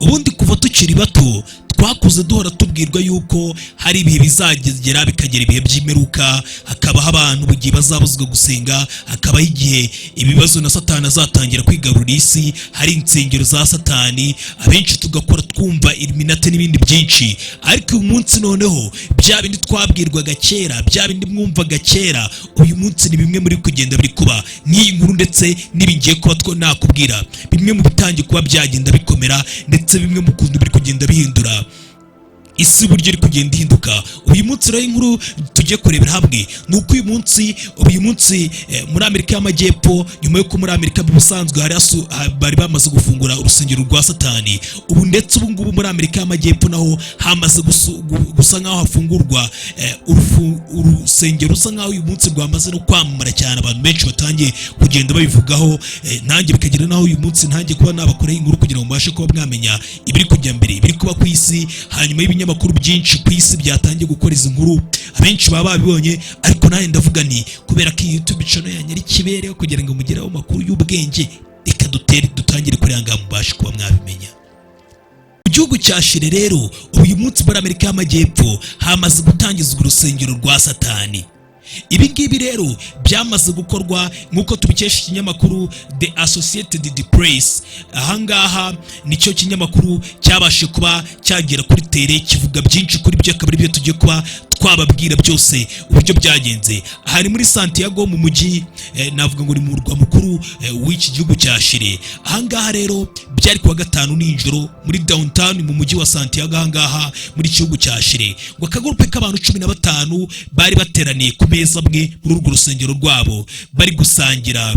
Ubundi kuva tukiri bato twakuze duhora tubwirwa yuko hari ibihe bizagera, bikagera ibihe by'imperuka, hakabaho abantu igihe bazabuzwa gusenga, hakabaho igihe ibibazo na Satani azatangira kwigarurira isi, hari insengero za Satani, abenshi tugakora twumva Illuminati n'ibindi byinshi. Ariko uyu munsi noneho bya bindi twabwirwaga kera, bya bindi mwumvaga kera, uyu munsi ni bimwe muri kugenda biri kuba nk'iyi nkuru, ndetse n'ibingiye kuba two nakubwira bimwe mu bitangiye kuba byagenda bikomera, ndetse bimwe mu kuntu biri kugenda bihindura isi, uburyo iri kugenda ihinduka. Uyu munsi rero inkuru tugiye kurebera hamwe ni uko uyu munsi muri Amerika y'Amajyepfo, nyuma y'uko muri Amerika mu busanzwe bari bamaze gufungura urusengero rwa Satani, ubu ndetse ubu ngubu muri Amerika y'Amajyepfo naho hamaze gusa nk'aho hafungurwa urusengero rusa nk'aho uyu munsi rwamaze no kwamamara cyane, abantu benshi batangiye kugenda babivugaho, nanjye bikagera naho uyu munsi ntangiye kuba nabakoraho inkuru kugira ngo mubashe kuba mwamenya ibiri kujya mbere, ibiri kuba ku isi, hanyuma y'ibinyamakuru byinshi ku isi byatangiye gukora izi nkuru. Abenshi baba babibonye, ariko nanjye ndavuga nti kubera ko iyi YouTube channel yanyu ari kibereho kugira ngo mugereho amakuru y'ubwenge, reka dutere dutangire kuri aya ngaya mubashe kuba mwabimenya. Mu gihugu cya Chile rero, uyu munsi muri Amerika y'Amajyepfo hamaze gutangizwa urusengero rwa Satani. Ibi ngibi rero byamaze gukorwa nk'uko tubikesha ikinyamakuru The Associated Press. Ahangaha nicyo kinyamakuru cyabashe kuba cyagera kuri terrain, kivuga byinshi kuri byo, akaba aribyo tugiye kuba twababwira byose uburyo byagenze. Hari muri Santiago mu mujyi, navuga ngo ni mu murwa mukuru w'iki gihugu cya Chile. Ahangaha rero byari kuwa gatanu nijoro muri downtown mu mujyi wa Santiago, ahangaha muri gihugu cya Chile, ngo akagurupe k'abantu 15 bari bateraniye ku meza amwe muri urwo rusengero rwabo, bari gusangira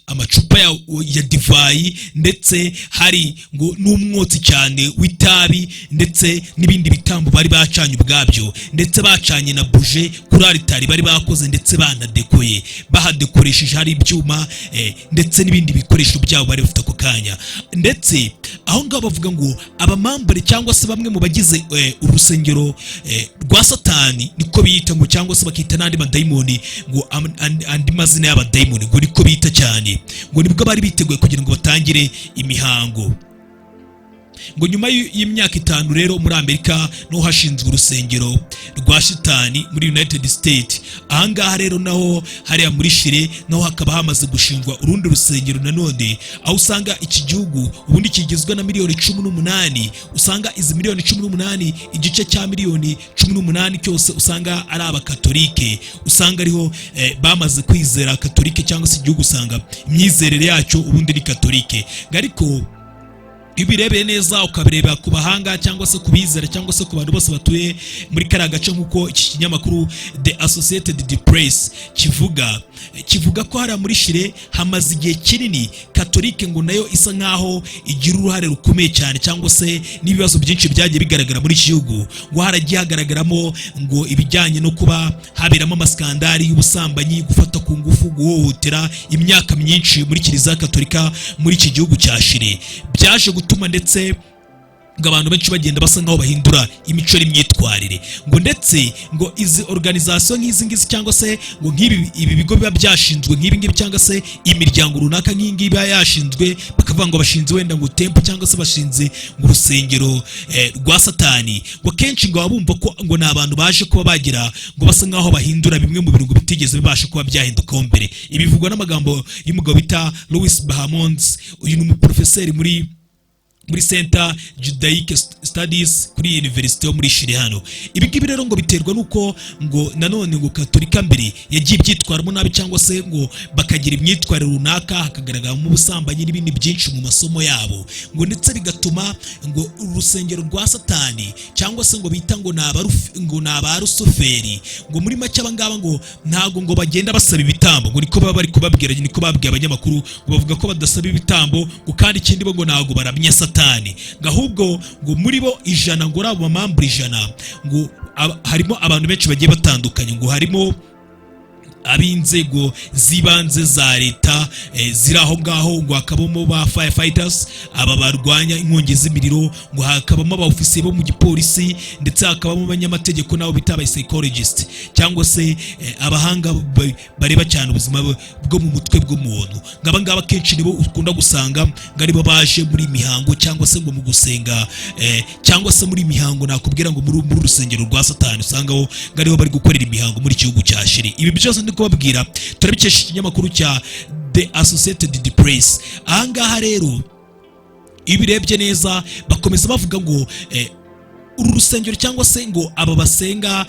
amacupa ya divayi, ndetse hari ngo n'umwotsi cyane w'itabi, ndetse n'ibindi bitambo bari bacanye ubwabyo, ndetse bacanye na buje kuri aritari bari bakoze, ndetse banadekoye, bahadekoresheje, hari ibyuma ndetse n'ibindi bikoresho byabo bari bafite ako kanya. Ndetse aho ngaho bavuga ngo abamambare cyangwa se bamwe mu bagize urusengero rwa Satani, niko biyita ngo, cyangwa se bakita n'andi madayimoni ngo andi mazina y'abadayimoni ngo niko bita cyane, ngo nibwo bari biteguye kugira ngo batangire imihango. Ngo nyuma y'imyaka 5 rero muri Amerika niho hashinzwe urusengero rwa shitani muri United States. Ahangaha rero naho hariya muri Chile naho hakaba hamaze gushingwa urundi rusengero nanone, aho usanga iki gihugu ubundi kigizwe na miliyoni 18, usanga izi miliyoni 18, igice cya miliyoni 18 cyose usanga ari abakatolike, usanga ariho bamaze kwizera katolike, cyangwa se igihugu usanga imyizerere yacyo ubundi ni katolike. Ariko iyo ubirebeye neza, ukabireba ku bahanga cyangwa se ku bizera cyangwa se ku bantu bose batuye muri kariya gace, nk'uko iki kinyamakuru The Associated Press kivuga, kivuga ko hariya muri Chile hamaze igihe kinini katolike ngo nayo isa nkaho igira uruhare rukomeye cyane, cyangwa se n'ibibazo byinshi byagiye bigaragara muri iki gihugu, ngo haragiye hagaragaramo ngo ibijyanye no kuba haberamo amaskandari y'ubusambanyi, gufata ku ngufu, guhohotera, imyaka myinshi muri Kiliziya Katolika muri iki gihugu cya Chile. Byaje gutuma ndetse ngo abantu benshi bagenda basa nkaho bahindura imico n'imyitwarire, ngo ndetse ngo izi organisation nk'izi ngizi, cyangwa se ngo nk'ibi ibi bigo biba byashinzwe nk'ibi ngibi, cyangwa se imiryango runaka nk'iyi ngiyi iba yashinzwe, bakavuga ngo bashinze wenda ngo temple cyangwa se bashinze ngo urusengero rwa Satani, ngo akenshi ngo baba bumva ko ngo ni abantu baje kuba bagira ngo basa nkaho bahindura bimwe mu bintu bitigeze bibasha kuba byahindukaho mbere. Ibi bivugwa n'amagambo y'umugabo bita Louis Bahamondes. Uyu ni umuprofeseri muri Center Judaic Studies kuri University yo muri Chile hano. Ibi ngibi rero ngo biterwa nuko ngo nanone ngo Katolika mbere yagiye ibyitwaramo nabi, cyangwa se ngo bakagira imyitwarire runaka, hakagaragaramo ubusambanyi n'ibindi byinshi mu masomo yabo, ngo ndetse bigatuma ngo urusengero rwa Satani, cyangwa se ngo bita ngo ni ngo ni abarusoferi, ngo muri make aba ngaba ngo ntabwo ngo bagenda basaba ibitambo, ngo niko baba bari kubabwira, niko babwiye abanyamakuru, ngo bavuga ko badasaba ibitambo, ngo kandi ikindi bo ngo ntabwo baramya Satani, ngo ahubwo ngo muri bo 100, ngo uri abo bamambure 100, ngo harimo abantu benshi bagiye batandukanye, ngo harimo ab'inzego z'ibanze za leta ziri aho ngaho, ngo hakabamo ba firefighters, aba barwanya inkongi z'imiriro, ngo hakabamo abaofisiye bo mu gipolisi, ndetse hakabamo abanyamategeko n'abo bita aba psychologist cyangwa se abahanga bareba cyane ubuzima bwo mu mutwe bw'umuntu. Ngo aba ngaba akenshi nibo ukunda gusanga ngo aribo baje muri mihango cyangwa se ngo mu gusenga, cyangwa se muri mihango nakubwira ngo muri urusengero rwa Satani usangaho ngo ariho bari gukorera imihango muri gihugu cya Chili. Ibi byose ndi kubabwira turabikesha ikinyamakuru cya The Associated Press. Ahangaha rero iyo ubirebye neza, bakomeza bavuga ngo uru rusengero cyangwa se ngo aba basenga,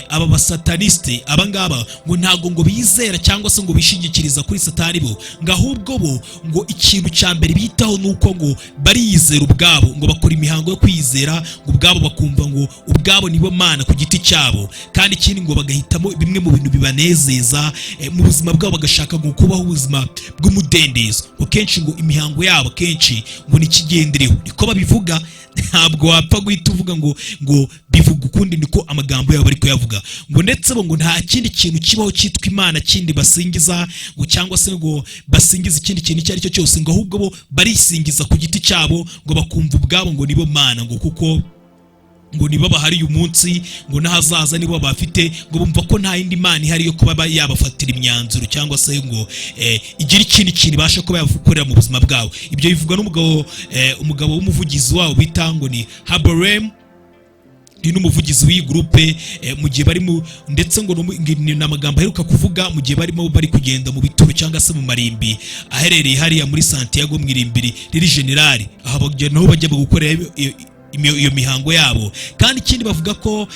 aba basataniste, aba ngaba ngo ntago ngo bizera cyangwa se ngo bishingikiriza kuri Satani bo, ngo ahubwo bo ngo ikintu cya mbere bitaho ni uko ngo bariyizera ubwabo, ngo bakora imihango yo kwizera ngo ubwabo, bakumva ngo ubwabo nibo Mana ku giti cyabo. Kandi ikindi ngo bagahitamo bimwe mu bintu bibanezeza mu buzima bwabo, bagashaka ngo kubaho ubuzima bw'umudendezo. Ngo kenshi ngo imihango yabo kenshi ngo nikigendereho, niko babivuga. Ntabwo wapfa guhita uvuga ngo bivuga ukundi, niko amagambo yabo bari kuyavuga. Ngo ndetse bo ngo nta kindi kintu kibaho cyitwa Imana kindi basingiza, ngo cyangwa se ngo basingiza ikindi kintu icyo ari cyo cyose, ngo ahubwo bo barisingiza ku giti cyabo, ngo bakumva ubwabo ngo nibo Mana, ngo kuko ngo nibo bahari uyu munsi, ngo n'ahazaza nibo bafite, ngo bumva ko nta yindi mana ihari yo kuba yabafatira imyanzuro cyangwa se ngo igire ikindi kintu ibasha kuba yakorera mu buzima bwabo. Ibyo bivugwa n'umugabo umugabo w'umuvugizi wabo bita ngo ni Haborem, ni n'umuvugizi w'iyi groupe mu gihe barimo, ndetse ngo ni amagambo aheruka kuvuga mu gihe barimo bari kugenda mu bituro cyangwa se mu marimbi aherereye hariya muri Santiago, mu irimbiri riri generali, aho naho bajya gukorera iyo mihango yabo. Kandi ikindi bavuga ko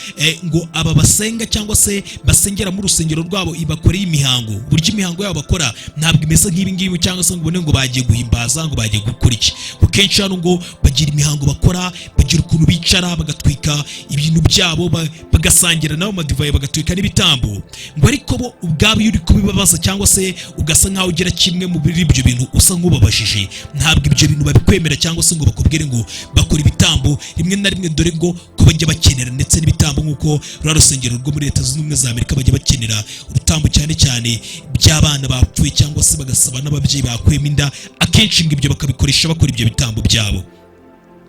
ngo aba basenga cyangwa se basengera mu rusengero rwabo bakoreye imihango, uburyo imihango yabo bakora ntabwo imeze nk'ibi ngibi, cyangwa se ngo ubone ngo bagiye guhimbaza, ngo bagiye gukora iki. Ngo kenshi hano ngo bagira imihango bakora, bagira ukuntu bicara bagatwika ibintu byabo, bagasangira nabo amadivayi, bagatwika n'ibitambo. Ngo ariko bo ubwabo iyo uri kubibabaza cyangwa se ugasa nkaho ugira kimwe mu biri ibyo bintu usa nk'ubabajije, ntabwo ibyo bintu babikwemera cyangwa se ngo bakubwire ngo bakora ibitambo rimwe na rimwe, dore ngo ko bajya bakenera ndetse n'ibitambo nk'uko ruriya rusengero rwo muri Leta Zunze Ubumwe za Amerika bajya bakenera urutambo, cyane cyane by'abana bapfuye, cyangwa se bagasaba n'ababyeyi bakuyemo inda. Akenshi ngo ibyo bakabikoresha bakora ibyo bitambo byabo.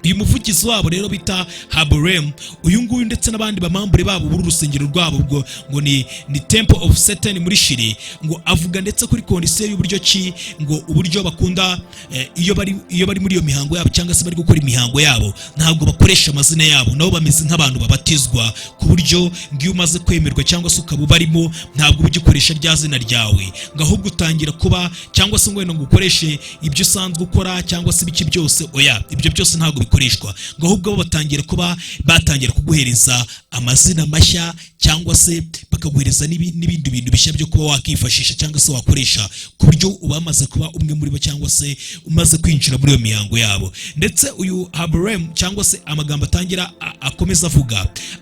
Uyu muvugizi wabo rero bita Haborem, uyu nguyu ndetse n'abandi bamambure babo b'uru rusengero rwabo, ubwo ngo ni Temple of Satan muri Chili, ngo avuga ndetse kuri condition y'uburyo ki ngo uburyo bakunda iyo bari muri iyo mihango yabo cyangwa se bari gukora imihango yabo, ntabwo bakoresha amazina yabo. Nabo bameze nk'abantu babatizwa, ku buryo ngo iyo umaze kwemerwa cyangwa se ukaba ubarimo, ntabwo uba ugikoresha rya zina ryawe, ngo ahubwo utangira kuba cyangwa se ngo wenda ngo ukoreshe ibyo usanzwe ukora cyangwa se ibiki byose. Oya, ibyo byose ntabwo bikoreshwa, ngo ahubwo bo batangira kuba batangira kuguhereza amazina mashya cyangwa se bakaguhereza n'ibindi bintu bishya byo kuba wakifashisha cyangwa se wakoresha, ku buryo uba wamaze kuba umwe muri bo cyangwa se umaze kwinjira muri iyo mihango yabo. Ndetse uyu Haborem cyangwa se amagambo atangira akomeza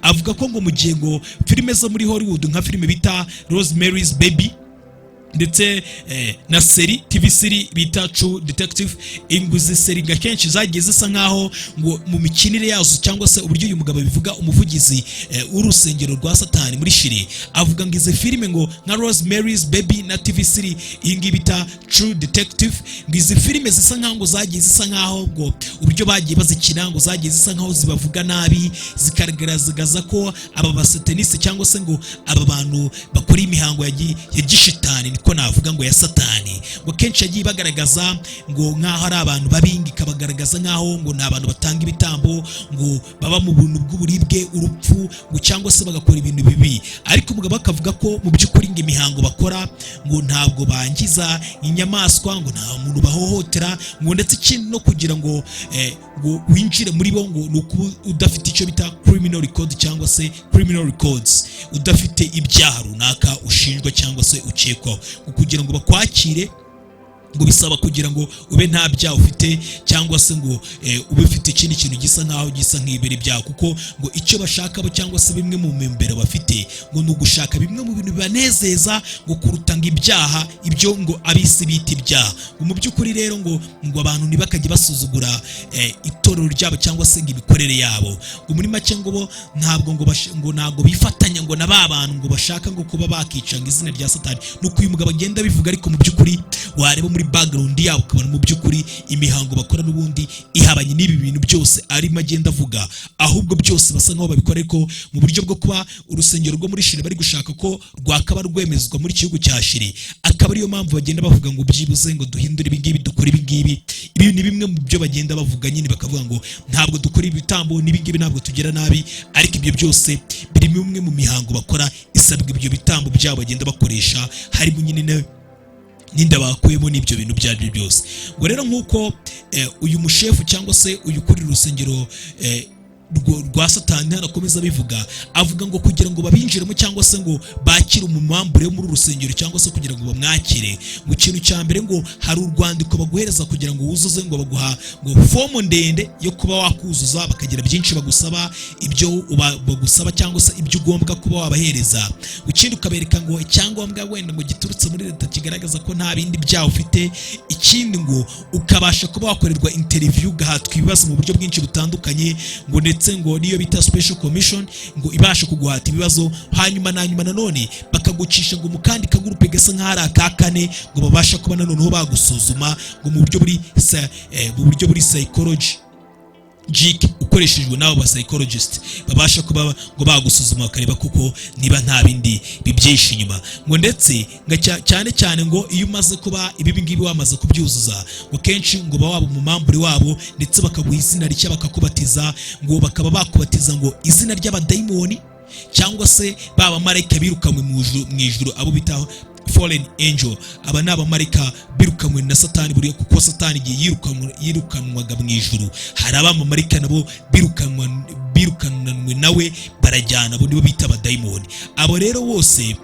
avuga ko ngo mu gihe ngo filime zo muri Hollywood nka filime bita Rosemary's Baby ndetse na série TV series bita True Detective, ngo izi série ngo akenshi zagiye zisa nkaho ngo mu mikinire yazo cyangwa se uburyo uyu mugabo abivuga, umuvugizi w'urusengero rwa Satani muri Chili, avuga ngo izi filime ngo nka Rosemary's Baby na TV series iyi ngiyi bita True Detective, ngo izi filime zisa nkaho ngo zagiye zisa nkaho ngo uburyo bagiye bazikina ngo zagiye zisa nkaho zibavuga nabi, zikagaragaza ko aba basataniste cyangwa se ngo aba bantu bakora imihango ya gishitani, niko navuga, ngo ya Satani, ngo kenshi yagiye bagaragaza ngo nk'aho ari abantu babi, ngo ikabagaragaza nk'aho ngo ni abantu batanga ibitambo, ngo baba mu buntu bw'uburibwe, urupfu, ngo cyangwa se bagakora ibintu bibi. Ariko umugabo akavuga ko mu by'ukuri ngo imihango bakora ngo ntabwo bangiza inyamaswa, ngo nta muntu bahohotera, ngo ndetse ikindi no kugira ngo ngo winjire muri bo ngo ni ukuba udafite icyo bita criminal record cyangwa se criminal records, udafite ibyaha runaka ushinjwa cyangwa se ukekwaho, ngo kugira ngo bakwakire. Ngo bisaba kugira ngo ube nta byaha ufite, cyangwa se ngo ube ufite ikindi kintu gisa nkaho gisa nk'ibiri byaha, kuko ngo icyo bashaka bo cyangwa se bimwe mu mbere bafite ngo ni ugushaka bimwe mu bintu bibanezeza ngo kuruta ngo ibyaha, ibyo ngo ab'isi bita ibyaha. Ngo mu by'ukuri rero ngo abantu ntibakajye basuzugura itorero ryabo cyangwa se ngo imikorere yabo. Ngo muri make ngo bo ntabwo ngo ntabwo bifatanya ngo na ba bantu ngo bashaka ngo kuba bakica ngo izina rya Satani. Nuko uyu mugabo agenda abivuga, ariko mu by'ukuri wareba muri background yabo ukabona mu by'ukuri imihango bakora n'ubundi ihabanye n'ibi bintu byose arimo agenda avuga. Ahubwo byose basa nkaho babikora, ariko mu buryo bwo kuba urusengero rwo muri Chili bari gushaka ko rwakaba rwemezwa muri gihugu cya Chili, akaba ariyo mpamvu bagenda bavuga ngo byibuze ngo duhindure ibi ngibi, dukore ibi ngibi. Ibi ni bimwe mu byo bagenda bavuga nyine, bakavuga ngo ntabwo dukora ibitambo n'ibi ngibi, ntabwo tugira nabi, ariko ibyo byose biri bimwe mu mihango bakora isabwa ibyo bitambo byabo bagenda bakoresha, harimo nyine n'inda bakuyemo n'ibyo bintu ibyo ari byo byose. Ngo rero nk'uko uyu mushefu cyangwa se uyu ukurira urusengero rwa Satani hano akomeza abivuga, avuga ngo kugira ngo babinjiremo cyangwa se ngo bakire umumambure wo muri uru rusengero cyangwa se kugira ngo bamwakire, ngo ikintu cya mbere ngo hari urwandiko baguhereza kugira ngo wuzuze. Ngo baguha ngo fomu ndende yo kuba wakuzuza, bakagira byinshi bagusaba, ibyo bagusaba cyangwa se ibyo ugomba kuba wabahereza. Ikindi ukabereka ngo icyangombwa wenda ngo giturutse muri leta kigaragaza ko nta bindi byaha ufite. Ikindi ngo ukabasha kuba wakorerwa interview, ugahatwa ibibazo mu buryo bwinshi butandukanye, ngo ndetse ngo niyo bita special commission ngo ibasha kuguhata ibibazo. Hanyuma na nyuma nanone bakagucisha ngo mu kandi kagurupe gasa nk'aho ari aka kane, ngo babasha kuba nanoneho bagusuzuma ngo mu buryo buri psychology jik ukoreshejwe n'abo ba psychologist, babasha kuba ngo bagusuzuma bakareba kuko niba nta bindi bibyihishe inyuma. Ngo ndetse ngo cyane cyane ngo iyo umaze kuba ibi ngibi wamaze kubyuzuza, ngo kenshi ngo uba waba umumambure wabo, ndetse bakaguha izina rishya, bakakubatiza, ngo bakaba bakubatiza ngo izina ry'abadayimoni cyangwa se ba bamarayika birukanywe mu ijuru, abo bita fallen angel. Aba ni abamarayika birukanywe na Satani buriya, kuko Satani igihe yirukanwaga mu ijuru, hari abamarayika nabo birukanwe nawe barajyana. Abo nibo bita abadayimoni. Abo rero bose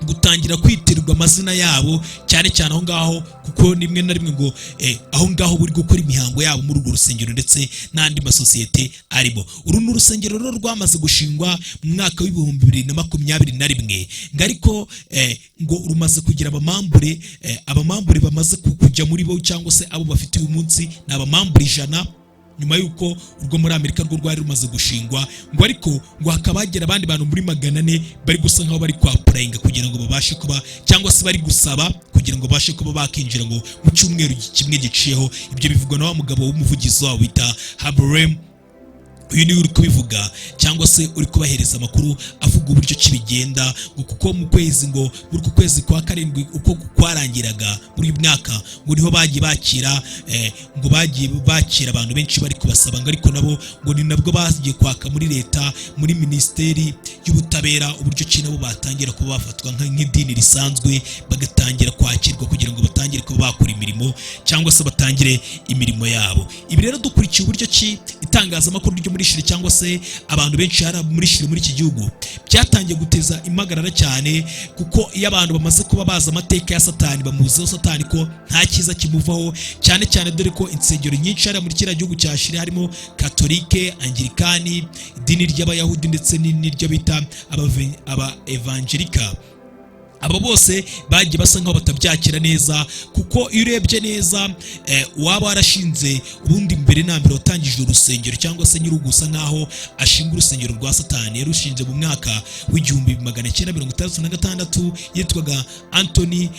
gutangira kwitirirwa amazina yabo cyane cyane aho ngaho, kuko rimwe na rimwe ngo aho ngaho buri gukora imihango yabo muri urwo rusengero ndetse n'andi masosiyete arimo. Uru ni urusengero rero rwamaze gushingwa mu mwaka wa 2021, ngo ariko ngo rumaze kugira abamambure bamaze kujya muri bo cyangwa se abo bafite uyu munsi ni abamambure 100, nyuma y'uko urwo muri Amerika rwo rwari rumaze gushingwa. Ngo ariko ngo hakaba hagera abandi bantu muri 400 bari gusa nkaho bari kwapplyinga kugira ngo babashe kuba, cyangwa se bari gusaba kugira ngo babashe kuba bakinjira ngo mu cyumweru kimwe giciyeho. Ibyo bivugwa na wa mugabo w'umuvugizi wabo bita Habrem. Uyu niwe uri kubivuga cyangwa se uri kubahereza amakuru avuga uburyo ki bigenda, ngo kuko mu kwezi, ngo muri uku kwezi kwa karindwi uko kwarangiraga muri uyu mwaka, ngo niho bagiye bakira ngo bagiye bakira abantu benshi bari kubasaba. Ngo ariko nabo ngo ni nabwo bagiye kwaka muri leta, muri minisiteri y'ubutabera, uburyo ki nabo batangira kuba bafatwa nk'idini risanzwe, bagatangira kwakirwa kugira ngo batangire kuba bakora imirimo cyangwa se batangire imirimo yabo. Ibi rero dukurikiye uburyo ki itangazamakuru ryo muri Chili cyangwa se abantu benshi hari muri Chili, muri iki gihugu, byatangiye guteza impagarara cyane, kuko iyo abantu bamaze kuba bazi amateka ya Satani, bamuziho Satani ko nta cyiza kimuvaho, cyane cyane dore ko insengero nyinshi hariya muri kiriya gihugu cya Chili harimo Katolike, Anglikani, idini ry'Abayahudi ndetse n'iryo bita aba Evangelika. Aba bose bagiye basa nkaho batabyakira neza, kuko iyo urebye neza uwaba warashinze ubundi mbere na mbere watangije urusengero cyangwa se nyiri gusa nkaho ashinga urusengero rwa Satani, yarushinze mu mwaka wa 1966, yitwaga Anthony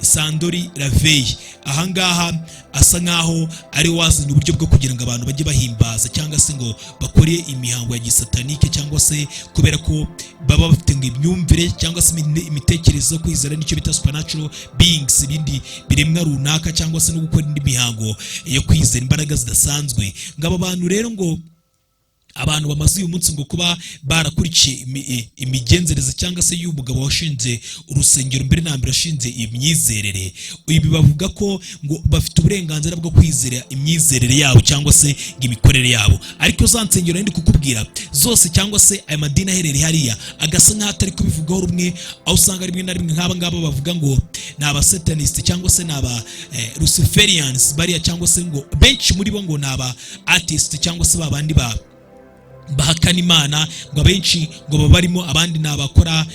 Sandori Lavey. Ahangaha asa nkaho ari we wazanye uburyo bwo kugira ngo abantu bajye bahimbaza cyangwa se ngo bakore imihango ya gisatanike, cyangwa se kubera ko baba bafite ngo imyumvire cyangwa se imitekerereze yo kwizera nicyo bita supernatural beings, ibindi biremwa runaka, cyangwa se no gukora indi mihango yo kwizera imbaraga zidasanzwe. Ngo aba bantu rero ngo Abantu bamaze uyu munsi ngo kuba barakurikiye imigenzereze cyangwa se y'umugabo washinze urusengero mbere na mbere washinze imyizerere, ibi bavuga ko ngo bafite uburenganzira bwo kwizera imyizerere yabo cyangwa se ngo imikorere yabo. Ariko za nsengero ndi kukubwira zose cyangwa se aya madini aherereye hariya agasa nk'aho atari kubivugaho rumwe, aho usanga rimwe na rimwe nk'aba ngaba bavuga ngo ni abasatanisite cyangwa se ni aba Luciferians bariya, cyangwa se ngo benshi muri bo ngo ni aba atheist cyangwa se babandi ba bahakana Imana, ngo abenshi ngo baba barimo, abandi ni abakora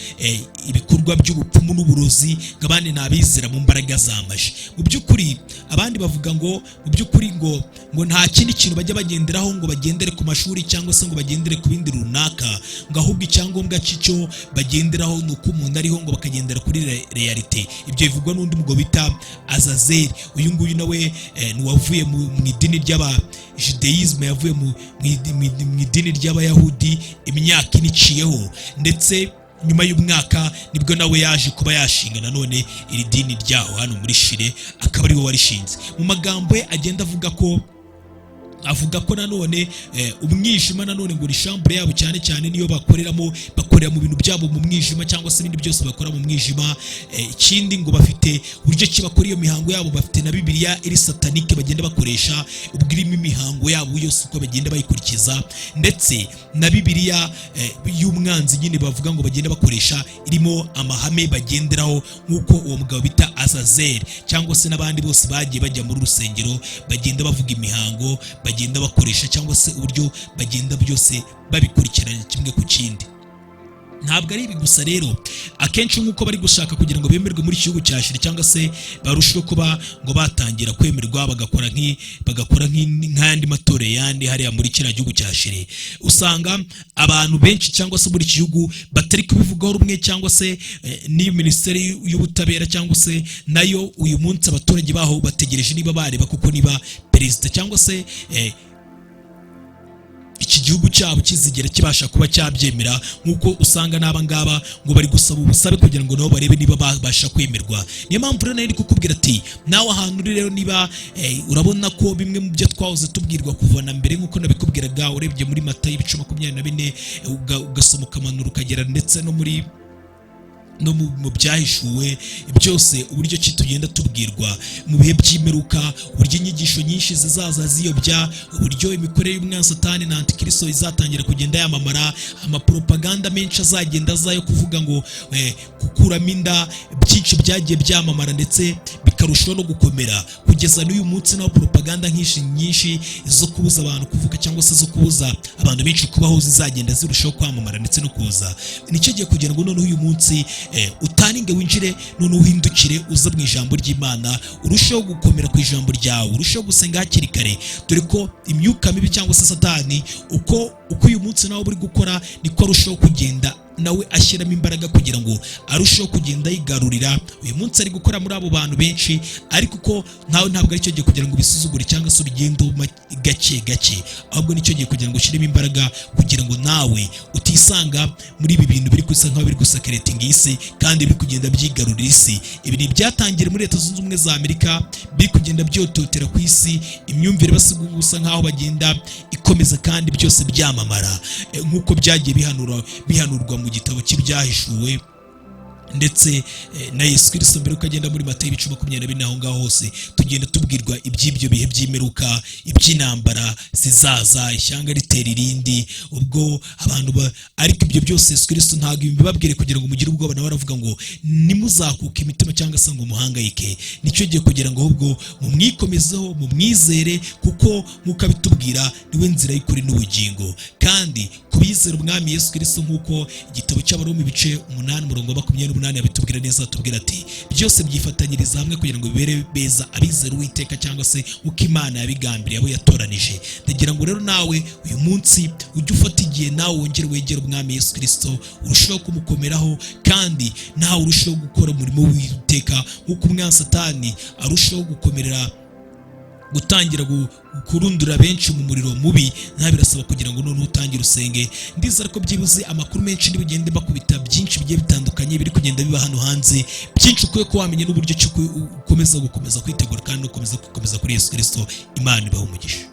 ibikorwa by'ubupfumu n'uburozi, ngo abandi ni abizera mu mbaraga za magie. Mu by'ukuri abandi bavuga ngo mu by'ukuri ngo nta kindi kintu bajya bagenderaho, ngo bagendere ku mashuri cyangwa se ngo bagendere ku bindi runaka, ngo ahubwo icyangombwa cy'icyo bagenderaho ni uko umuntu ariho, ngo bakagendera kuri réalité. Ibyo bivugwa n'undi mugabo bita Azazeli. Uyu nguyu nawe ni uwavuye mu idini ry'aba judaïsme, yavuye mu idini ry'Abayahudi imyaka 4 iciyeho, ndetse nyuma y'umwaka nibwo nawe yaje kuba yashinga nanone iri dini ryaho hano muri Chili, akaba ariwe warishinze. Mu magambo ye agenda avuga ko nanone umwijima nanone ngo ni chambre yabo cyane cyane niyo bakoreramo, bakorera mu bintu byabo mu mwijima cyangwa se ibindi byose bakora mu mwijima. Ikindi ngo bafite uburyo ki bakora iyo mihango yabo, bafite na Bibiliya iri satanique bagenda bakoresha, ubwo irimo imihango yabo yose uko bagenda bayikurikiza, ndetse na Bibiliya y'umwanzi nyine bavuga ngo bagenda bakoresha irimo amahame bagenderaho, nk'uko uwo mugabo bita Azazel cyangwa se n'abandi bose bagiye bajya muri urusengero bagenda bavuga imihango bagenda bakoresha cyangwa se uburyo bagenda byose babikurikiranya kimwe ku kindi. Ntabwo ari ibi gusa rero, akenshi nk'uko bari gushaka kugira ngo bemerwe muri iki gihugu cya Chili cyangwa se barusheho kuba ngo batangira kwemerwa bagakora nk'ayandi matorero yandi hariya muri kiriya gihugu cya Chili, usanga abantu benshi cyangwa se muri iki gihugu batari kubivugaho rumwe, cyangwa se n'iyi minisiteri y'ubutabera cyangwa se nayo uyu munsi abaturage baho bategereje niba bareba kuko niba perezida cyangwa se iki gihugu cyabo kizigera kibasha kuba cyabyemera, nk'uko usanga n'aba ngaba ngo bari gusaba ubusabe kugira ngo nabo barebe niba babasha kwemerwa. Niyo mpamvu rero nari ndi kukubwira ati nawe ahantu uri rero, niba urabona ko bimwe mu byo twahoze tubwirwa kuva na mbere, nk'uko nabikubwiraga, urebye muri Matayo ibice 24, ugasoma ukamanura ukagera ndetse no muri no mu byahishuwe byose, uburyo ki tugenda tubwirwa mu bihe by'imperuka, uburyo inyigisho nyinshi zizaza ziyobya, uburyo imikorere y'umwanzi Satani na Antikristo izatangira kugenda yamamara, amapropaganda menshi azagenda aza yo kuvuga ngo gukuramo inda, byinshi byagiye byamamara ndetse bikarushaho no gukomera kugeza n'uyu munsi, naho propaganda nyinshi nyinshi zo kubuza abantu kuvuga cyangwa se zo kubuza abantu benshi kubaho zizagenda zirushaho kwamamara ndetse no kuza. Nicyo gihe kugira ngo noneho uyu munsi utaninge winjire, noneho uhindukire uza mu ijambo ry'Imana, urusheho gukomera ku ijambo ryawe, urusheho gusenga hakiri kare, dore ko imyuka mibi cyangwa se Satani uko uyu munsi nawe uri gukora niko arushaho kugenda nawe ashyiramo imbaraga kugira ngo arusheho kugenda yigarurira. Uyu munsi ari gukora muri abo bantu benshi, ariko uko ntawe ntabwo ari cyo gihe kugira ngo ubisuzugure cyangwa se urugendo gake gake, ahubwo nicyo gihe kugira ngo ushyiremo imbaraga kugira ngo nawe utisanga muri ibi bintu biri gusa nkaho biri gusakeretinga isi kandi biri kugenda byigarurira isi. Ibi ni ibyatangiriye muri Leta Zunze Ubumwe za Amerika, biri kugenda byototera ku isi, imyumvire basiga gusa nkaho bagenda ikomeza kandi byose byamamara, nk'uko byagiye bihanurwa mu gitabo cy'Ibyahishuwe ndetse na Yesu Kirisito mbere yuko agenda muri Matayo ibice 24. Aho ngaho hose tugenda tubwirwa iby'ibyo bihe by'imperuka, iby'intambara zizaza, ishyanga ritera irindi, ubwo abantu ba ariko ibyo byose Yesu Kirisito ntabwo bibabwire kugira ngo mugire ubwoba. Nawe aravuga ngo nimuzakuke imitima cyangwa se ngo muhangayike, nicyo gihe kugira ngo ahubwo mumwikomezeho, mumwizere, kuko nk'uko abitubwira niwe nzira y'ukuri n'ubugingo. Kandi kubizera Umwami Yesu Kirisito, nk'uko igitabo cy'Abaroma ibice 8 umurongo wa 28 abitubwira neza, atubwira ati byose byifatanyiriza hamwe kugira ngo bibere beza abizera Uwiteka, cyangwa se uko Imana yabigambiriye abo yatoranije. Ndagira ngo rero nawe uyu munsi ujye ufata igihe nawe wongere wegere Umwami Yesu Kirisito, urusheho kumukomeraho, kandi nawe urusheho gukora umurimo w'Uwiteka, nk'uko umwanzi Satani arushaho gukomerera gutangira kurundura benshi mu muriro mubi. Nta birasaba kugira ngo noneho utangire usenge. Ndizera ko byibuze amakuru menshi nibugende bakubita byinshi bigiye bitandukanye biri kugenda biba hano hanze, byinshi ukwiye ko wamenya n'uburyo ki ukomeza gukomeza kwitegura kandi ukomeza gukomeza kuri Yesu Kirisito. Imana ibahe umugisha.